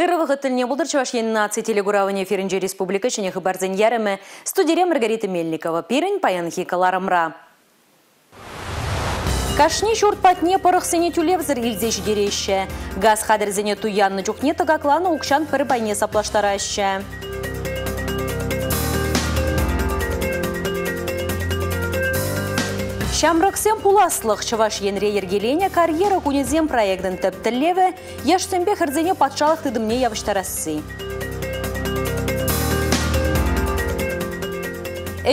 Ырӑ вӑхӑт тӗлне пултӑр Чӑваш Ен наци телекуравӗн эфирӗнче республика ҫӗнӗ хыпарсен ярӑмӗ. Студире Маргарита Мельникова. Пирӗн паянхи кӑларӑмра. Кашни ҫурт патне пӑрӑхсене тӳлевсӗр илсе ҫитереҫҫӗ. Газ хатӗрӗсене туяннӑ чухне тӑкакланӑ укҫан пӗр пайне саплаштараҫҫӗ. Ҫамрӑксем пуласлӑх Чӑваш Енре йӗркеленӗ карьера кунӗсем проектӑн тӗп тӗллевӗ яшсемпе хӗрсене патшалӑх тытӑмне явӑҫтарасси.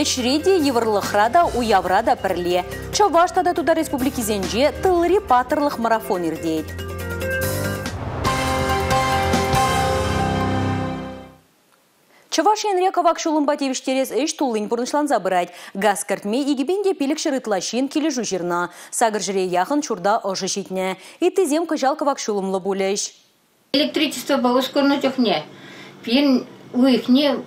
Ӗҫре те, йывӑрлӑхра та, уявра та пӗрле. Чӑваш тата Тутар республикисенче тылри паттӑрлӑх марафон иртет. Чӑваш Енре кӑвак ҫулӑмпа тивӗҫтерес ӗҫ туллин пурнӑҫланса пырать. Газ кӗртме 2500 ытла ҫын килӗшӳ ҫырнӑ. Сакӑр ҫӗре яхӑн ҫурта ӑшӑ ҫитнӗ. Ыттисем кӑҫал кӑвак ҫулӑмлӑ пулӗҫ. Электричествопа усӑ курнӑ чухне пирӗн уйӑхне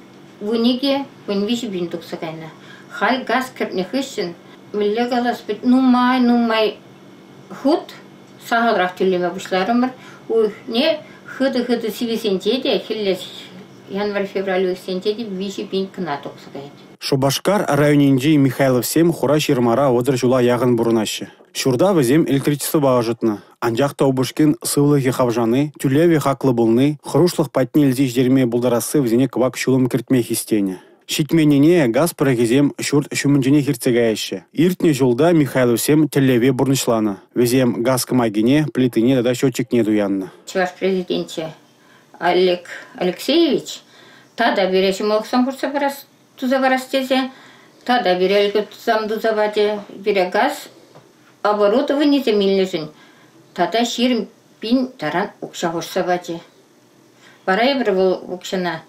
12, 13 пин тухса кайнӑ. Халь газ кӗртнӗ хыҫҫӑн, мӗнле калас, нумай-нумай хут сахалрах тӳлеме пуҫларӑмӑр. Уйӑхне хытӑ-хытӑ сивӗсенче те, хӗлле январь-февраль уйӑхсенче те 3 пин кӑна тухса каять. Шупашкар районӗнчи Михайловсем Хура Ҫырмара 30 ҫула яхӑн пурӑнаҫҫӗ. Ҫурта вӗсем электричествӑпа ӑшӑтнӑ. Анчах та упӑшкин сывлӑхӗ хавшани, тӳлевӗ хаклӑ пулни, хӑрушлӑх патне илсе ҫитерме пултарасси вӗсене кӑвак ҫулӑм кӗртме хистенӗ. Ҫитменнине газ пӑрӑхӗсем ҫурт ҫумӗнченех иртсе каяҫҫӗ. Иртнӗ ҫулта Михайловсем тӗллеве пурнӑҫланӑ. Вӗсем газ кӑмакине, плитине тата счетчикне туяннӑ. Чӑваш Президенчӗ Олег Алексеевич тата пире ҫӑмӑллӑхсем хурса парас, туса парас тесе тата пире льготӑсем туса пачӗ. Пире газ оборудованисем илнӗшӗн тата 20 пин таран укҫа хушса пачӗ. Вара эпир вӑл укҫана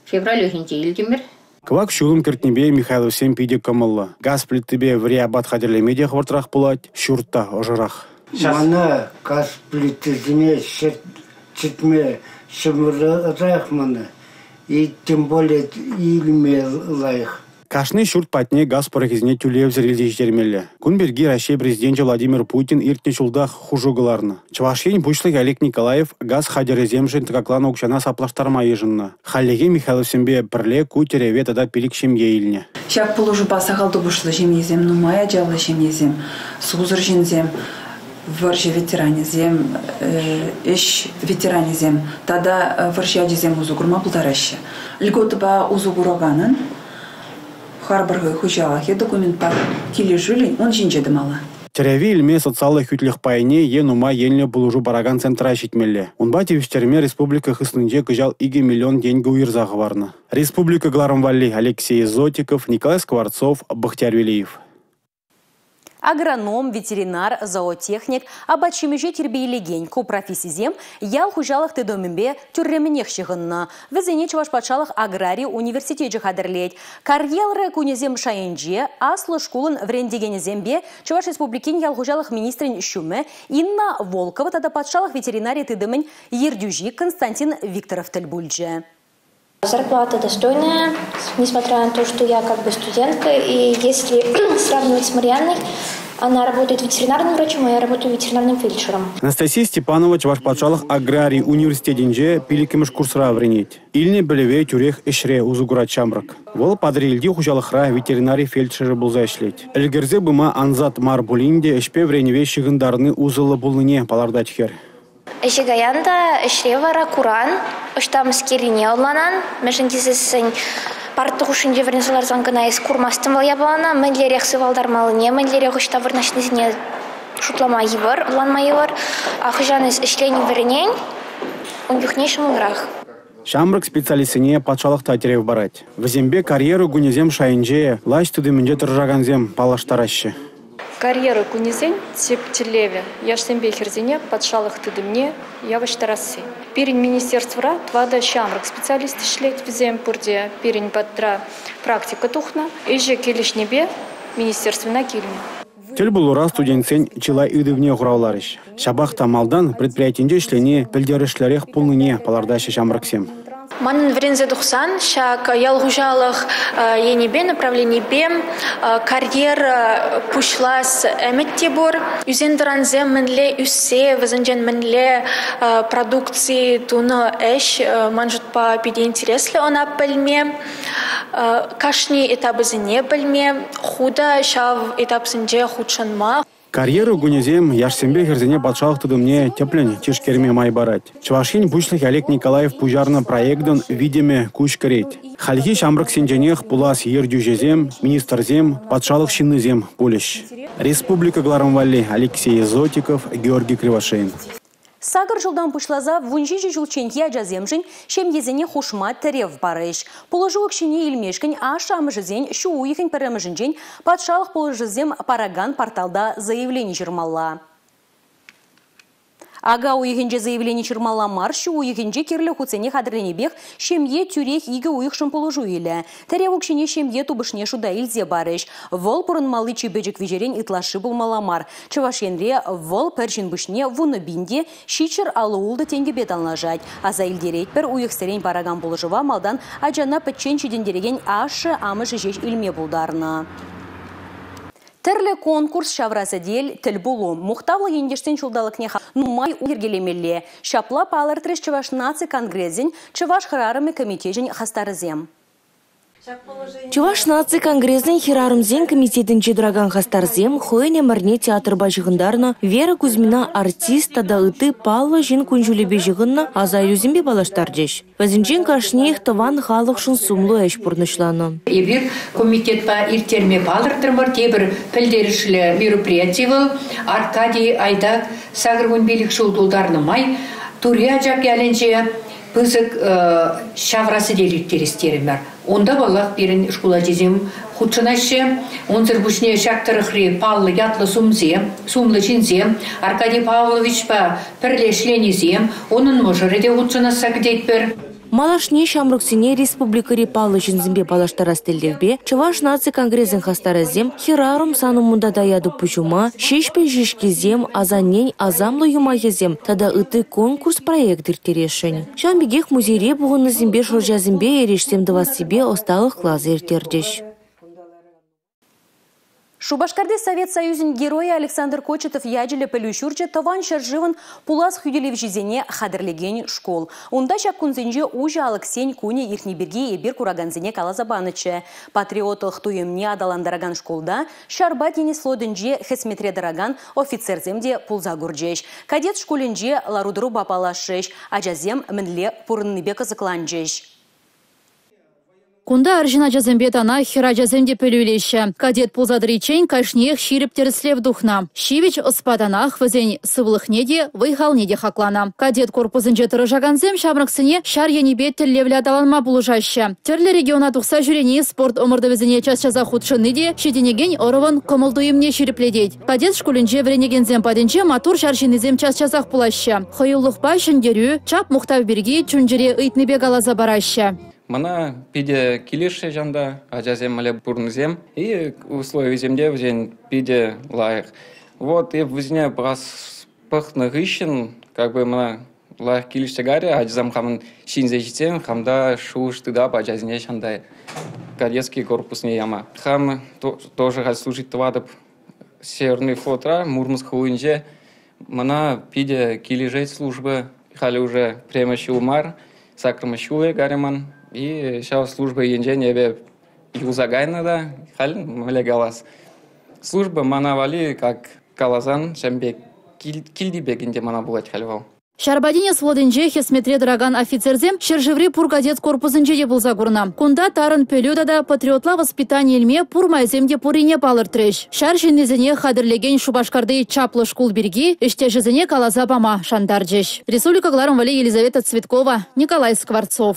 февраль уйӑхӗнче илтӗмӗр. Кӑвак ҫулӑм кӗртнипе Михайловсем питӗ кӑмӑллӑ. Газ плитипе вӗри апат хатӗрлеме те хӑвӑртрах пулать, ҫурт та ӑшӑрах. Мана газ плитисене чӗртме ҫӑмӑлрах мана. И тем более илме лайӑх. Кашни ҫурт патне газ пӑрӑхӗсене тӳлевсӗр илсе ҫитермелле. Кун пирки Раҫҫей Президенчӗ Владимир Путин иртнӗ ҫултах хушу кӑларнӑ. Чӑваш Ен Пуҫлӑхӗ Олег Николаев газ хатӗрӗсемшӗн тӑкакланӑ укҫана саплаштарма йышӑннӑ. Хальлӗхе Михайловсемпе пӗрле ку тӗреве тата 5 ҫемье илнӗ. Ҫак пулӑшупа сахал тупӑшлӑ ҫемьесем, нумай ачаллӑ ҫемьесем, сусӑр ҫынсем, вӑрҫӑ ветеранӗсем, ӗҫ ветеранӗсем тата вӑрҫӑ ачисем усӑ курма пултараҫҫӗ. Льготӑпа усӑ кураканӑн харпӑр хӑй хуҫалӑхӗ документпа килӗшӳллӗн ун ҫинче тӑмалла. Тӗреве илме социаллӑ хӳтлӗх пайне е нумай енлӗ пулӑшу паракан центра ҫитмелле. Унпа тивӗҫтерме республика хыснинче кӑҫал 2 миллион тенкӗ уйӑрса хӑварнӑ. Республика кӑларӑм валли Алексей Зотиков, Николай Скворцов, Бахтияр Велиев. Агроном, ветеринар, зоотехник, апат-ҫимӗҫе тирпейлекен ку профессисем ял хуҫалӑх тытӑмӗпе тӳрремӗнех ҫыхӑннӑ. Вӗсене Чӑваш патшалӑх аграри университечӗ хатӗрлет. Карьера кунӗсем шайӗнче аслӑ шкулӑн вӗрентекенӗсемпе Чӑваш Республикин ял хуҫалӑх министрӗн ҫумӗ Инна Волкова тата патшалӑх ветеринари тытӑмӗн ертӳҫи Константин Викторов тӗл пулчӗ. Зарплата достойная, несмотря на то, что я как бы студентка. И если сравнивать с Марианной, она работает ветеринарным врачом, а я работаю ветеринарным фельдшером. Анастасия Степанова Чӑваш патшалӑх аграри университетӗнче 5-мӗш курсра вӗренет. Илнӗ пӗлӗве тӳрех ӗҫре усӑ курать ҫамрӑк. Вӑл Патӑрьелти хуҫалӑхра ветеринари фельдшерӗ пулса ӗҫлет. Ӗлкӗрсе пыма ансат мар пулин те ӗҫпе вӗренӗве ҫыхӑнтарни усӑллӑ пулнине палӑртать хӗр. Ӗҫе каян та ӗҫре вара куран, ӑҫта мӗскеррине ӑнланан, мӗншӗн тесессӗн парта хушшинче вӗренсе ларсан кӑна эс курмастӑн вӑл япалана, мӗнлерех сывалтармаллине, мӗнлерех ӑҫта вырнаҫнисене шутлама йывӑр, ӑнланма йывӑр. А хӑҫан эс ӗҫленӗ вӗренен, ун чухне ҫӑмӑлрах. Ҫамрӑк специалистсене патшалӑх та тӗрев парать. Вӗсемпе карьера кунӗсем шайӗнче влаҫ тытӑмӗнче тӑрӑшакансем паллаштараҫҫӗ. Карьера кунӗсен тӗп тӗллевӗ – яшсемпе хӗрсене патшалӑх тытӑмне явӑҫтарасси. Пирӗн министерствӑра 4 ҫамрӑк специалист ӗҫлет. Вӗсем пурте пирӗн патра практика тухнӑ. Ӗҫе килӗшнипе министерствӑна килнӗ. Тӗл пулура студентсен чылай ыйтӑвне хуравларӗҫ. Ҫапах та малтан предприятинче ӗҫлени пӗлтерӗшлӗрех пулнине палӑртаҫҫӗ ҫамрӑксем. Манӑн вӗренсе тухсан ҫак ял хуҫалӑх енӗпе, направленипе карьера пуҫлас ӗмӗт те пур. Ӳсен-тӑрансем мӗнле ӳссе, вӗсенчен мӗнле продукци тунӑ ӗҫ ман шутпа питӗ интереслӗ ӑна пӗлме, кашни этапӗсене пӗлме, ху та ҫав этапсенче хутшӑнма. Карьера кунӗсем яшсемпе хӗрсене патшалӑх тытӑмне тӗплӗн тишкерме май парать. Чӑваш Ен Пуҫлӑхӗ Олег Николаев пуҫарнӑ проектӑн витӗмӗ куҫ кӗрет. Хальхи ҫамрӑксенченех пулас ертӳҫӗсем, министрсем, патшалӑх ҫыннисем пулӗҫ. Республика кӑларӑм валли Алексей Зотиков, Георгий Кривошеин. 8 ҫултан пуҫласа 17 ҫулчченхи ачасемшӗн ҫемьесене хушма тӗрев парӗҫ. Пулӑшу укҫине илмешкӗн ашшӗ-амӑшӗсен ҫу уйӑхӗн пӗрремӗшӗнчен патшалӑх пулӑшӑвӗсем паракан порталта заявлени ҫырмалла. Ака уйӑхӗнче заявлени ҫырмалла мар, ҫу уйӑхӗнче кирлӗ хутсене хатӗрленипех ҫемье тӳрех 2 уйӑхшӑн пулӑшу илӗ. Тӗрев укҫине ҫемье тупӑшне шута илсе парӗҫ. Вӑл пурӑнмалли чи пӗчӗк виҫерен ытлашши пулмалла мар. Чӑваш Енре вӑл пӗр ҫын пуҫне 10 756 тенкӗпе танлашать. Аса илтеретпӗр, уйӑхсерен паракан пулӑшӑва малтан ачана пӗччен ҫитӗнтерекен ашшӗ амӑшӗ ҫеҫ илме пултарнӑ. Тӗрлӗ конкурс ҫавра сӗтел тӗл пулу. Мухтавлӑ ентешсен ҫулталӑкне нумай йӗркелемелле. Ҫапла палӑртрӗҫ Чӑваш наци конгресӗн Чӑваш хӗрарӑмӗ комитечӗн хастарӗсем. Чӑваш наци конгресӗн хӗрарӑмсен комитетӗнче тӑракан хастарсем хӑйӗн ӗмӗрне театрпа ҫыхӑнтарнӑ Вера Кузьмина артист тата ытти паллӑ ҫын кун-ҫулӗпе ҫыхӑннӑ аса илӳсемпе паллаштарчӗҫ. Вӗсенчен кашниех тӑван халӑхшӑн сумлӑ ӗҫ пурнӑҫланӑ. Эпир комитетпа ирттерме палӑртрӑмӑр тепӗр пӗлтерӗшлӗ мероприяти вӑл Аркадий Айдак 85 ҫул тултарнӑ май Тури Ачак ялӗнче пысӑк ҫавра сӗтел ирттерес терӗмӗр. Унта, паллах, пирӗн шкул ачисем хутшӑнаҫҫӗ. Унсӑр пуҫне ҫак тӑрӑхри паллӑ ятлӑ сумсем, сумлӑ ҫынсем, Аркадий Павловичпа пӗрле ӗҫленисем, унӑн мӑшӑрӗ те хутшӑнасса кӗтетпӗр. Малашне ҫамрӑксене республикӑри паллӑ ҫынсемпе паллаштарас тӗллевпе Чӑваш наци конгресӗн хастарӗсем «Хӗрарӑм сан умӑнта таятӑп пуҫӑма», «Ҫеҫпӗл ҫеҫкисем», «Асаннен асамлӑ юмахӗсем» тата ытти конкурс проект ирттересшӗн. Ҫавӑн пекех музейре пухӑннисемпе шӑрҫасемпе эрешсем тӑвассипе ӑсталӑх класӗ ирттерчӗҫ. Шупашкарти Совет Союзӗн геройӗ Александр Кочетов ячӗллӗ пӗлӳ ҫурчӗ тӑван ҫӗршывӑн пулас хӳтӗлевҫисене хатӗрлекен шкул. Унта ҫак кунсенче уҫӑ алӑксен кунӗ иртни пирки эпир куракансене каласа панӑччӗ. Патриотлӑх туйӑмне аталантаракан шкулта ҫарпа тинӗс флотӗнче хӗсметре тӑракан офицерсем те пулса курчӗҫ. Кадет шкулӗнче лару-тӑрупа паллашрӗҫ, ачасем мӗнле пурӑннипе кӑсӑкланчӗҫ. Кунта арҫын ачасемпе танах хӗр ачасем те пӗлӳ илеҫҫӗ. Кадет пулса тӑриччен кашниех ҫирӗп тӗрӗслев тухнӑ. Ҫивӗч ӑспа танах вӗсен сывлӑхне те, вӑй-халне те хакланӑ. Кадет корпусӗнче тӑрӑшакансем ҫамрӑксене ҫар енӗпе тӗллевлӗ аталанма пулӑшаҫҫӗ. Тӗрлӗ региона тухса ҫӳрени, спорт ӑмӑртӑвӗсене час-часах хутшӑнни те ҫитӗнекен ӑрӑвӑн кӑмӑл-туйӑмне ҫирӗплетет. Кадет шкулӗнче вӗренекенсем патӗнче маттур ҫар ҫыннисем час-часах пулаҫҫӗ. Хӑюлӑхпа ҫӗнтерӳ, чап мухтав пирки чун-чӗре ыйтнипе каласа параҫҫӗ. Мана питӗ килӗшрӗ ҫавӑнта, ачасем мӗнле пурӑннисем и условисем те вӗсен питӗ лайӑх. Вот эп вӗсене пӑхнӑ хыҫҫӑн как бы мана лайӑх килӗшсе кайрӗ, ачасем хамӑн ҫитӗнсе ҫитсен хам та шухӑш тытап ачасене ҫавӑнта кадетский корпусне яма. Хам тоже халь служить тӑватӑп Северный флотра, Мурманск хулинче. Мана питӗ килӗшет служба, халӗ уже пӗрремӗш ҫул мар, 8-мӗш ҫулӗ карӗ ман. И ҫав служба енчен эпӗ юлса кайнӑ та, халь мӗнле калас, служба мана валли, как каласан, ҫавӑн пек килти пек ӗнтӗ мана пулать халь вӑл. Ҫарпа тинӗс флотӗнче хӗсметре тӑракан офицерсем ҫӗршыври пур кадет корпусӗнче те пулса курнӑ. Кунта тарӑн пӗлӳ тата патриотла воспитани илме пур майсем те пуррине палӑртрӗҫ. Ҫар ҫыннисене хатӗрлекен Шупашкарти чаплӑ шкул пирки ӗҫтешӗсене каласа пама шантарчӗҫ. Республика кӑларӑм валли Елизавета Цветкова, Николай Скворцов.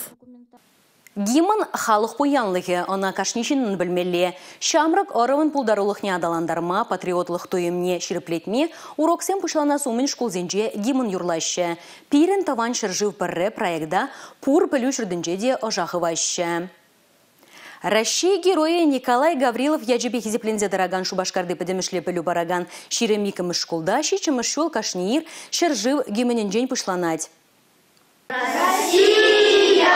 Гимн халӑх пуянлӑхӗ, ӑна кашни ҫыннӑн пӗлмелле. Ҫамрӑк ӑрӑвӑн пултарулӑхне аталантарма, патриотлӑх туйӑмне ҫирӗплетме уроксем пуҫланас умӗн шкулсенче гимн юрлаҫҫӗ. Пирӗн тӑван ҫӗршыв пӗрре проекта пур пӗлӳ ҫуртӗнче те ӑша хываҫҫӗ. Раҫҫей геройӗ Николай Гаврилов ячӗпе хисепленсе тӑракан Шупашкарти пӗтӗмӗшле пӗлӳ паракан 22-мӗш шкулта 7-мӗш ҫул кашни ир ҫӗршыв гимнӗнчен пуҫланать. Россия!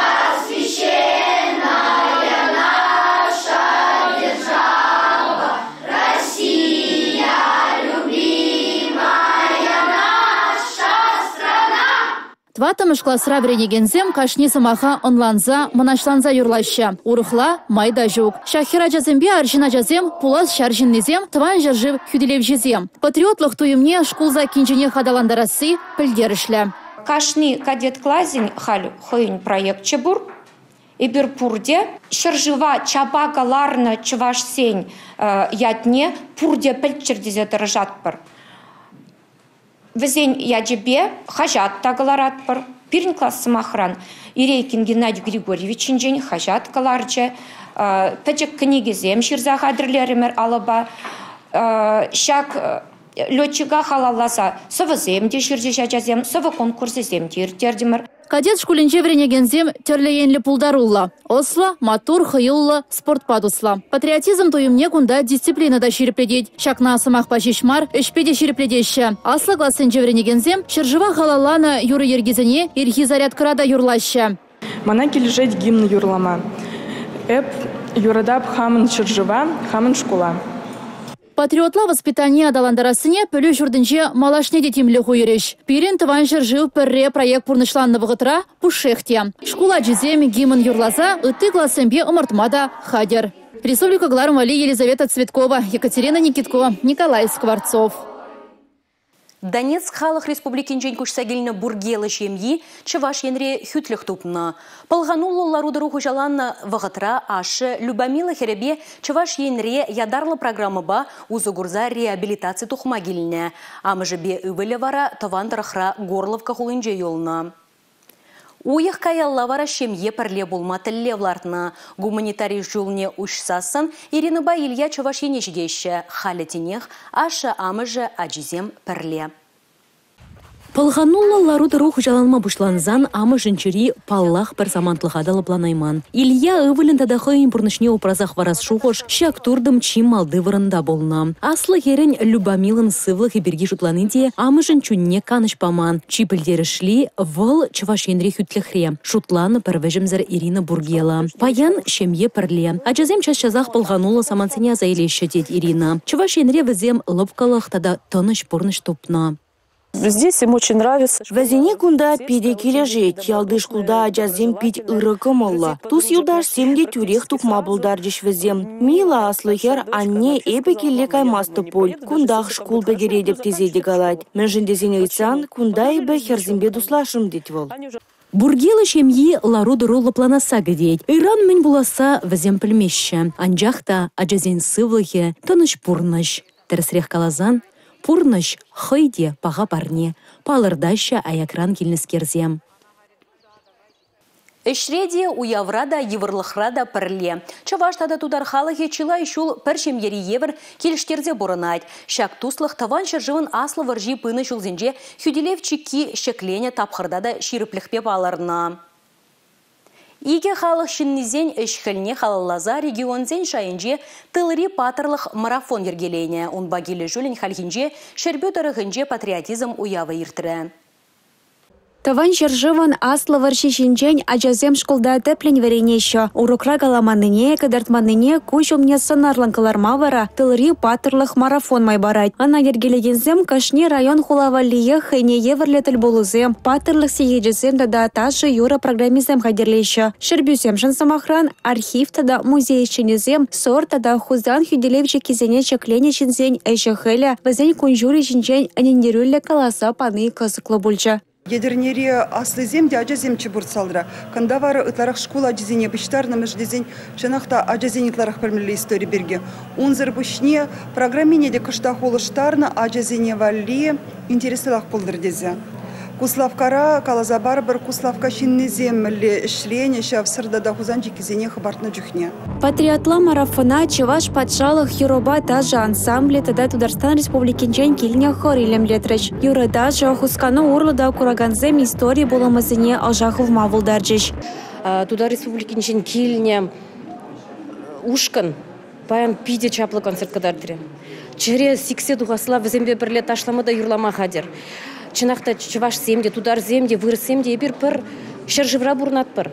Тӑваттӑмӗш класра вӗренекенсем кашни сӑмаха ӑнланса, мӑнаҫланса юрлаҫҫӗ. Урӑхла май та ҫук. Ҫак хӗрачасемпе арҫын ачасем пулас ҫар ҫыннисем, Тӑван ҫӗршыв хӳтӗлевҫисем. Патриотлӑх туйӑмне шкул саккинченех аталантарасси пӗлтерӗшлӗ. Кашни кадет класӗн халь хӑйӗн проекчӗ пур. Эпир пурте ҫӗршыва чапа кӑларнӑ чӑвашсен ятне пурте пӗлччӗр тесе тӑрӑшатпӑр. Вӗсен ячӗпе хаҫат та кӑларатпӑр. Пирӗн класс, сӑмахран, Ирейкин Геннадий Григорьевич ҫинчен хаҫат кӑларчӗ. Пӗчӗк кӗнекесем ҫырса хатӗрлерӗмӗр алӑпа. Ҫак летчика халалласа сӑвӑсем те ҫырчӗҫ ачасем, сӑвӑ конкурсӗсем те ирттертӗмӗр. Кадет шкулӗнче вӗренекенсем тӗрлӗ енлӗ пултаруллӑ, ӑслӑ, маттур, хӑюллӑ, спортпа туслӑ. Патриотизм туйӑмне кунта дисциплина та ҫирӗплетет. Ҫакна сӑмахпа ҫеҫ мар, ӗҫпе те ҫирӗплетеҫҫӗ. Аслӑ классенче вӗренекенсем ҫӗршыва халалланӑ юрӑ йӗркисене ирхи зарядкӑра та юрлаҫҫӗ. Мана килӗшет гимн юрлама. Эп юратап хамӑн ҫӗршыва, хамӑн шкула. Патриотла воспитание аталантарассине пӗлӳ ҫуртӗнче малашне те тимлӗх уйӑрӗҫ. Пирӗн Тӑван ҫӗршыв пӗрре проект пурнӑҫланнӑ вӑхӑтра пушшех те. Шкул ачисем гимн юрласа ытти классемпе ӑмӑртма та хатӗр. Республика кӑларӑм валли Елизавета Цветкова, Екатерина Никитко, Николай Скворцов. Донецк халӑх республикинчен куҫса килнӗ Бургела ҫемйи Чӑваш Енре хӳтлӗх тупнӑ. Пӑлхануллӑ лару-тӑру хуҫаланнӑ вӑхӑтра ашшӗ Любомила хӗрӗпе Чӑваш Енре ятарлӑ программӑпа усӑ курса реабилитаци тухма килнӗ. Амӑшӗпе ывӑлӗ вара тӑван тӑрӑхра Горловка хулинче юлнӑ. Уйӑх каялла вара ҫемье пӗрле пулма тӗллев лартнӑ. Гуманитари ҫулне уҫсассӑн Иринӑпа Илья Чӑваш Ене ҫитеҫҫӗ. Халӗ тинех ашшӗ-амӑшӗ, ачисем пӗрле. Пӑлхануллӑ лару-тӑру хуҫаланма пуҫлансан амӑшӗн чӗри, паллах, пӗр самантлӑха та лӑпланайман. Илья ывӑлӗн тата хӑйӗн пурнӑҫне упраса хӑварас шухӑш ҫак туртӑм чи малти вырӑнта пулнӑ. Аслӑ хӗрӗн Любомилӑн сывлӑхӗ пирки шутлани те амӑшӗн чунне канӑҫ паман. Чи пӗлтерӗшли вӑл Чӑваш Енри хӳтлӗхре, шутланӑ пӗр вӗҫӗмсӗр Ирина Бургела. Паян ҫемье пӗрле. Ачасем час-часах пӑлхануллӑ самантсене аса илеҫҫӗ, тет Ирина. Чӑваш Енре вӗсем лӑпкӑлӑх тата тӑнӑҫ пурнӑҫ тупнӑ. Здесь им очень нравится. Вӗсене кунта питӗ килӗшет. Ялти шкулта ачасем пит ырӑ кӑмӑллӑ. Тус-юлташсем те тӳрех тупма пултарчӗҫ вӗсем. Мила аслӑ хӗр «Анне, эпӗ киле каймастӑп пуль, кунтах шкул пӗтеретӗп» тесе те калать. Мӗншӗн тесен ыйтсан, кунта эпӗ хӗрсемпе туслашрӑм тет вӑл. Бургела ҫемйи лару-тӑру лӑпланасса кӗтет. Ыран мӗн пуласса вӗсем пӗлмеҫҫӗ. Анчах та ачасен сывлӑхӗ, тӑнӑҫ пурнӑҫ. Тӗрӗсрех каласан, пурнӑҫ хӑй те паха парне, палӑртаҫҫӗ аякран килнӗскерсем. Ӗҫре те, уявра та, йывӑрлӑхра та пӗрле. Чӑваш тата тутар халӑхӗ чылай ҫул пӗр ҫемьери евӗр килӗштерсе пурӑнать. Ҫак туслӑх Тӑван ҫӗршывӑн Аслӑ вӑрҫи пынӑ ҫулсенче хӳтӗлев чикки ҫӗкленӗ тапхӑрта та ҫирӗплӗхпе палӑрнӑ. Икӗ халӑх ҫыннисен ӗҫ-хӗлне халалласа регионсен шайӗнче Тылри паттӑрлӑх марафон йӗркеленӗ. Унпа килӗшӳллӗн хальхинче Ҫӗрпӳ тӑрӑхӗнче патриотизм уявӗ иртрӗ. Тӑван ҫӗршывӑн Аслӑ вӑрҫи ҫинчен ачасем шкулта тӗплӗн вӗренеҫҫӗ. Урокра каламаннине, кӑтартманнине куҫ умне сӑнарлӑн кӑларма вара «Тылри паттӑрлӑх» марафон май парать. Ӑна йӗркелекенсем кашни район-хула валлиех хӑйне евӗрлӗ тӗл пулусем, паттӑрлӑх сехечӗсем тата ташӑ-юрӑ программисем хатӗрлеҫҫӗ. Ҫӗрпӳсемшӗн, сӑмахран, архив тата музей ӗҫченӗсем Сӑр тата Хусан хӳтӗлев чиккисене ҫӗкленӗ ҫынсен ӗҫӗ-хӗлӗ, вӗсен кун-ҫулӗ ҫинчен ӗнентерӳллӗ каласа пани кӑсӑклӑ пулчӗ. Етӗрнере аслисем те, ачасем пур залра. Кунта вара ытларах шкул ачисене пуҫтарнӑ, мӗншӗн тесен чӑнах та ачасен ытларах пӗлмелле истори пирки. Унсӑр пуҫне программине те кӑштах улӑштарнӑ ачасене валли интереслӗрах пултӑр тесе. Куславккара каласа парӑпӑр, Куславкка ҫыннисем мӗнле ӗҫленӗ ҫав Сӑр тата Хусан чиккисене хӑпартнӑ чухне. Патриотла марафона Чӑваш патшалӑх юрӑпа ташӑ ансамблӗ тата Тутарстан Республикинчен килнӗ хор илемлетрӗҫ. Юрӑ-ташӑ, хускану урлӑ та куракансем истори пулӑмӗсене ӑша хывма пултарчӗҫ. Тутар Республикинчен килнӗ ушкӑн паян питӗ чаплӑ концерт кӑтартрӗ. Чӗре сиксе тухасла вӗсемпе пӗрле ташлама та юрлама хатӗр. Чӑнах та чӑвашсем те, тутарсем те, вырӑссем те эпир пӗр ҫӗршывра пурӑнатпӑр.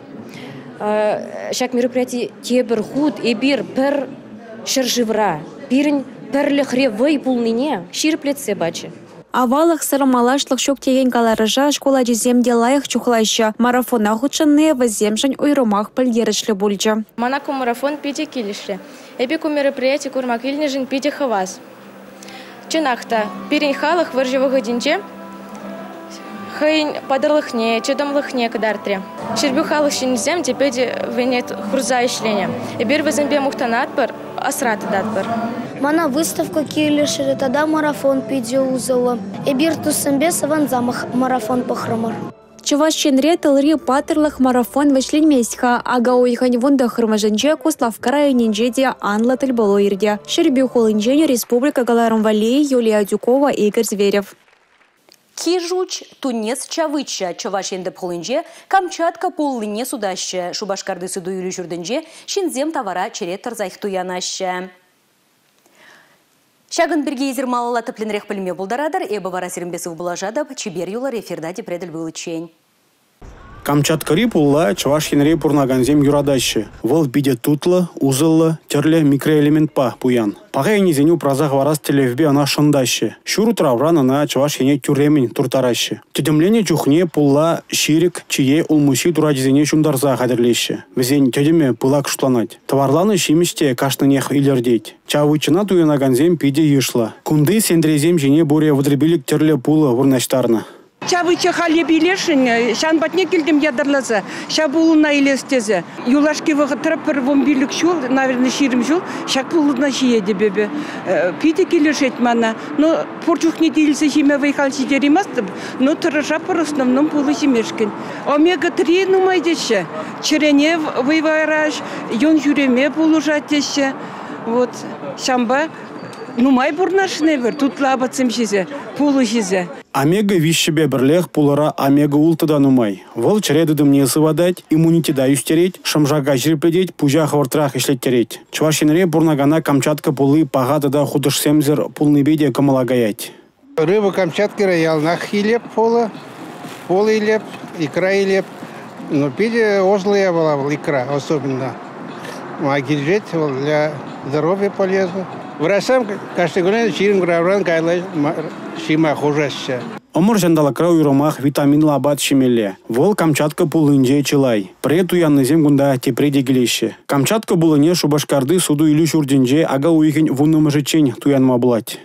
Ҫак мероприяти тепӗр хут эпир пӗр ҫӗршывра, пирӗн пӗрлӗхре вӑй пулнине ҫирӗплетсе пачӗ. Аваллӑхсӑр малашлӑх ҫук текен каларӑша шкул ачисем те лайӑх чухлаҫҫӗ. Марафона хутшӑнни вӗсемшӗн уйрӑмах пӗлтерӗшлӗ пулчӗ. Мана ку марафон питӗ килӗшрӗ. Эпӗ ку мероприятие курма килнӗшӗн питӗ хавас. Чӑнах та, пирӗн халӑх вӑрҫӑ вӑхӑтӗнче хӑйӗн паттӑрлӑхне, чӑтӑмлӑхне кӑтартрӗ. Ҫӗрпӳ халӑх ҫыннисем те питӗ вӗрне хурса ӗҫленӗ. Эпир вӗсемпе мухтанатпӑр, асра тытатпӑр. Мана выставка килӗшрӗ тата марафон питӗ усӑллӑ. Эпир туссемпе савӑнса марафон пӑхрӑмӑр. Чӑваш Енре тылри паттӑрлӑх марафон вӗҫленмест-ха. Ака уйӑхӗн 19-мӗшӗнче Куславкка районӗнче те анлӑ тӗлпулу иртӗ. Ҫӗрпӳ хулинчен республика кӑларӑм валли Юлия Адюкова, Игорь Зверев. Кижуч, тунец чавыча Чӑваш Ен тӗп хулинче Камчатка пуллине сутаҫҫӗ. Шупашкарти суту-илӳ ҫуртӗнче ҫынсем тавара черет тӑрсах туянаҫҫӗ. Ҫакӑн пирки эсир малалла тӗплӗнрех пӗлме пултаратӑр. Эпӗ вара сирӗнпе сывпуллашатӑп. Чипер юлӑр эфирта тепре тӗл пуличчен. Камчаткӑри пулла Чӑваш Енре пурӑнакансем юратаҫҫӗ. Вӑл питӗ тутлӑ, усӑллӑ, тӗрлӗ микроэлементпа пуян. Паха енӗсене упраса хӑварас тӗллевпе ӑна шӑнтаҫҫӗ. Ҫур утравран ӑна Чӑваш Ене тӳрремӗн турттараҫҫӗ. Тӗтӗмленӗ чухне пулла ҫирӗк, чие, улмуҫҫи турачӗсене ҫунтарса хатӗрлеҫҫӗ. Вӗсен тӗтӗмӗ пылак шутланать. Тӑварланӑ ҫимӗҫ те кашнинех илӗртет. Чавычӑна туянакансем питӗ йышлӑ. Кунти сентресем ҫине пурӗ 35 тӗрлӗ пулӑ вырнаҫтарнӑ. Чавыча халь эп илесшӗн, ҫавӑн патне килтӗм ятарласа, ҫав пулӑна илес тесе. Юлашки вӑхӑтра пӗр 15 ҫул, наверное, 20 ҫул ҫак пулӑна ҫиетӗп эпӗ. Питӗ килӗшет мана. Но пур чухне те илсе ҫиме вӑй-хал ҫитерейместӗп, но тӑрӑшатпӑр основном пулӑ ҫимешкӗн. Омега-3 нумай теҫҫӗ. Чӗрене вӑй параҫ, юн ҫӳреме пулӑшать теҫҫӗ. Вот ҫавӑнпа нумай пурӑнасшӑн эпир тутлӑ апатсем ҫисе, пулӑ ҫисе. Омега 3-пе пӗрлех пулӑра омега-6 та нумай. Вӑл чӗре тытӑмне сыватать, иммунитета ӳстерет, шӑм-шака ҫирӗплетет, пуҫа хӑвӑртрах ӗҫлеттерет. Чӑваш Енре пурӑнакана Камчатка пулли паха тата хутӑшсемсӗр пулнипе те кӑмӑла каять. Рыба Камчаткӑра яланах илеп пулӑ, пулӑ илеп, икра илеп. Но питӗ ӑслӑ япала вӑл икра особенно. Ма килӗшет вӑл для здоровья полезно. Врачсем кашни кун 20 граммран каялла ҫиме хушаҫҫӗ. Ӑмӑр ҫанталӑкра уйрӑмах витаминлӑ апат ҫимелле. Вӑл Камчатка пуллинче чылай. Пӗрре туяннисем кунта тепре те килеҫҫӗ. Камчатка пуллине Шупашкарти суту-илӳ ҫуртӗнче ака уйӑхӗн 10-мӗшӗччен туянма пулать.